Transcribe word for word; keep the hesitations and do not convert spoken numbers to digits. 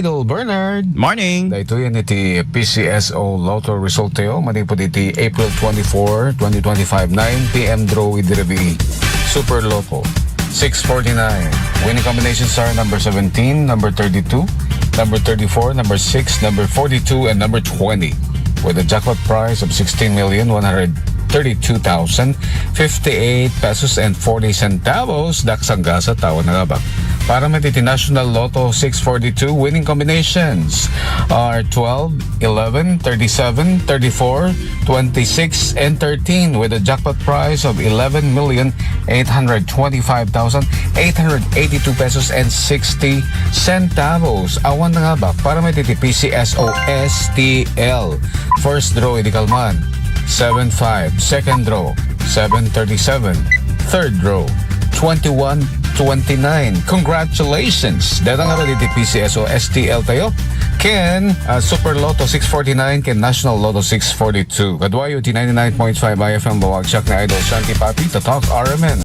Idol Bernard. Morning! Daytoy iti P C S O Lotto resultayo manipud iti April twenty-four, twenty twenty-five, nine p.m. draw idi rabii. Super Lotto six forty-nine. Winning combinations are number seventeen, number thirty-two, number thirty-four, number six, number forty-two, and number twenty, with a jackpot price of sixteen million one hundred thirty-two thousand fifty-eight pesos and forty centavos. Daksang gasa, tawen nga abak. Para met iti National Lotto six forty-two, winning combinations are twelve, eleven, thirty-seven, thirty-four, twenty-six, and thirteen, with a jackpot price of eleven million eight hundred twenty-five thousand eight hundred eighty-two pesos and sixty centavos. Awan nga abak para met iti P C S O S T L. First draw idi kalman, seven five. Second draw, seven thirty-seven. Third draw, twenty-one twenty-nine. Congratulations! Dayta ngarud iti P C S O S T L tayo ken, ah, Super Lotto six forty-nine ken National Lotto six forty-two. Kaduayo ti ninety-nine point five I F M Buwagsak ni Idol Shanti Papi, Tatak R M N.